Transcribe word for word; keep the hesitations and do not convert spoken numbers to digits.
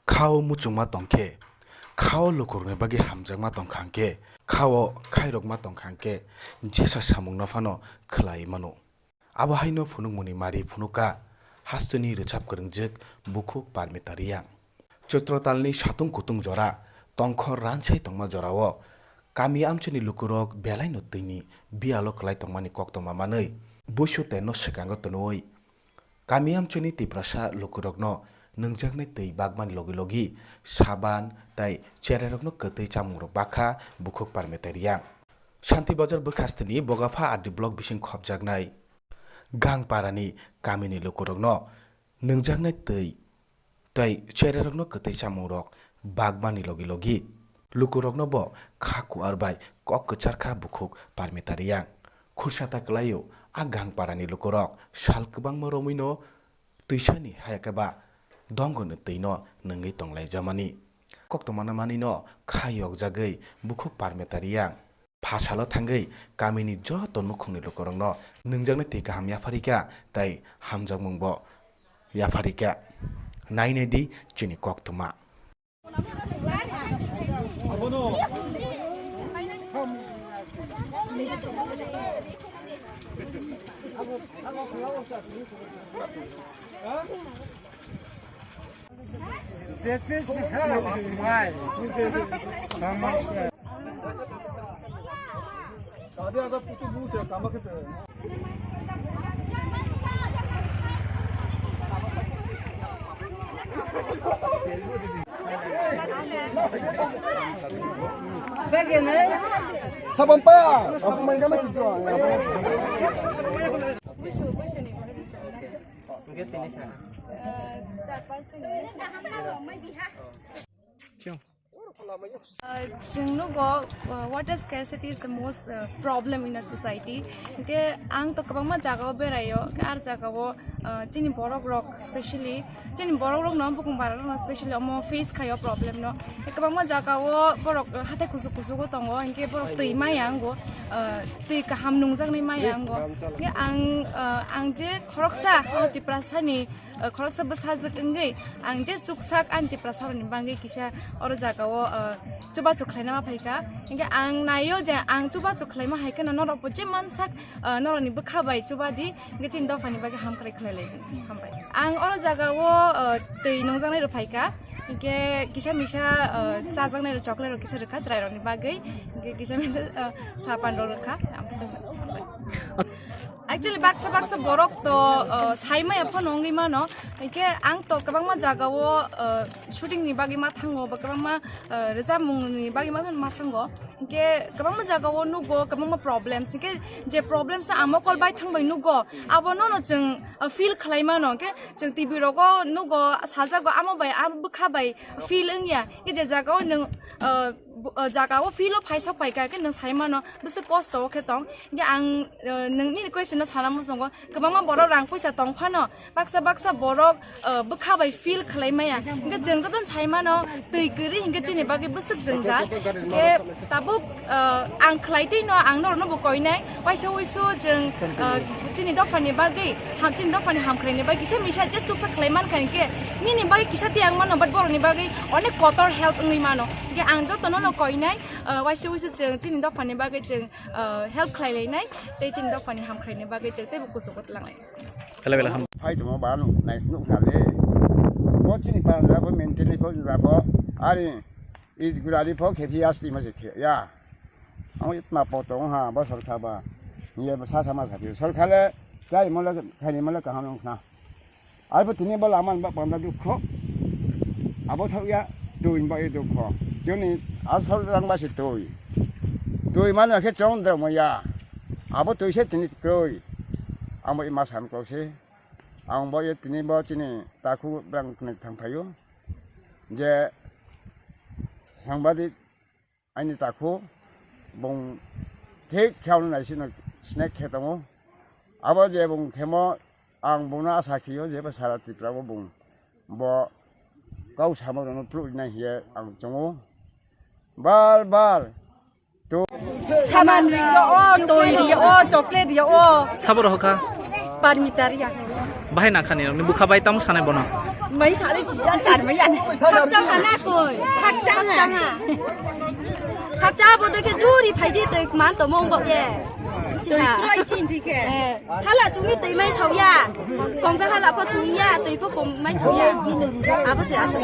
Khao muchungma tongkhe, khao lukurokni bagwi hamjakma tongkha hwnkhe, khao khairokma tongkha hwnkhe, jesa samungno phano khlai mano. Abo haino phunukmungni mari phunukha hasteni rwchap kwrwngjwk bukhuk Parmita Riyang. Choitro talni satung kutung jora, tongkhor ransai tongma jorao kami amchaini lukurok belaino twini biyalo kwlai tongmani koktwma manwi buisu tenno swkango twnwi kami amchaini Tiprasa lukurokno nwngjaknai twi bagmani logi logi saban tei chererokno kwtwi chamungrok bakha bukhuk Parmita Riyang. Santi Bazar bwkhasteni Bogapha R D block bising khopjaknai Gangparani kamini lukurokno nwngjaknai twi tei chererokno kwtwi chamungrok bakmani logi logi lukurokno bo kha kuar bai kok kwchar kha bukhuk Parmita Riyang. Khursa ta kwlaio, a Gangparani lukurok sal kwbangma romwino twisani hayakhe ba dongoni twino nwngwi tonglaijamani. Koktwma manwino kha yokjagwi bukhuk Parmita Riyang phasalo thangwi kamini joto nukhungni lukurokno nwngjaknai twi kaham yapharikha tei hamjakmungbo yapharikha. Nainai di chini koktwma. Sabam pa, sabam main kama gitu. Chwng nugo, uh, water scarcity is the most, uh, problem in our society. Hingke ang to kwbangma jagao beraio, hingke ar jagao, uh, chini borok rok specially, chini borok rok no bukung bara rok no specially omo face khaio problem no. Hingke kwbangma jagao borok hathai kuchuk kuchuk o tongo, hingke borok twi maya ango, uh, twi kaham nungjaknai maya ango. Hingke ang, uh, ang je khoroksa o Tiprasani, uh, khoroksa bwsajwk wngwi ang je chuksak ani Tiprasarokni bagwi kisa oro jagao, uh, chubachu khlaina ma phaikha. Hingke ang naio je ang chubachu khlaima hai kheno norokbo je mansak, uh, norokni bwkha bai chubadi, hingke chini dophani bagwi hamkrai khlai lai. Hambai. Ang oro jagao, uh, twi nungjaknai rok phaikha. Hingke kisa misa, uh, chajaknai rok chocolate rok kisa rwkha chwrairokni bagwi. Hingke kisa misa, uh, sapan rok rwkha. Hambai. Actually, baksa baksa borok to, uh, sai maya phano wngwi mano. Hingke ang to kwbangma jagao, uh, shooting ni bagwi ma thango, ba kwbangma, uh, rwchapmung ni bagwi ma, ma thango. Hingke kwbangma jagao nugo, kwbangma problems. Hingke je problems no ang mokol bai thang bai nugo, abo nono chwng, uh, feel khlai mano. Hingke chwng T V rogo nugo, sajago, amo bai, amo bwkha bai feel wngya. Hingke je jagao nwng, uh, bo-, uh, jagao feel o phai sok pai kha, hingke nwng sai mano, bwswk kosto o khe tong. Hingke ang, uh, nwng nini question no sana muchungo, kwbangma borok rang puisa tong phano, baksa baksa borok, uh, bwkha bai feel khlai maya. Hingke chwng joto sai mano, twi kwrwi hingke chini bagwi bwswk jwngjal. Hingke tabuk, uh, ang khlai twi no, ang norok no bo koinai. Waisa wuisu chwng, uh, chini dophani bagwi, ham, chini dophani hamkhraini bagwi kisa misa je chuksa khlai man kha hingke nini bagwi kisa tiyang mano, but borokni bagwi onek kotor help wngwi mano. Hingke ang joto no no koinai, uh, waisa wuisu chwng chini dophani bagwi chwng, uh, help khlai lainai, tei chini dophani hamkhraini bagwi chwng teibo kuchugo tlanglai. Bela bela ham. Phai tongma ba nuk nai nuk na le. Bo chini pa ja bo mentally pho ja bo. Ari i gurari pho khe phi asti ma se khe ya. Ang it ma po tong ha bo sorkar ba. Ye ba sa sa ma sa phi. Sorkar le chai mo le khai ni mo le kaham nung na. Ai bo tini bo lama ba panda dukho. Abo thok ya tui ba e dukho. Joni asol rang ba se tui. Tui mano khe chong dra mo ya. Abo tui se tini kroi. Ang bo i ma sam ko se. Ang bo ye tini bo chini takhu brang kne thang phaio. Je sangbadik ani takhu bung thik khe ang naisino snack khe tongo. Abo je bung khemo ang bungno asa khio je bo sara Tripura bo bung bo kau samo rwno phluh nai hiye ang chongo. Bar bar Saman rio o, twi rio o, chocolate rio o. Sabo rohor kha? Parmita Riyang. Bahai nangkha ni rokni bwkha bai tamo sanai bono? Mai sari siya char mai ani. Khakchang ha na koi. Khakchang ha. Khakchang ha. Khakchang ha bo dekhe juri phaidi tei man to mong bok ye. Tei kroi chin thike. Eh, hala chungni tei mai thau ya. Kongka hala pho chung ya, tei pho kom mai thau ya. Abo se asal.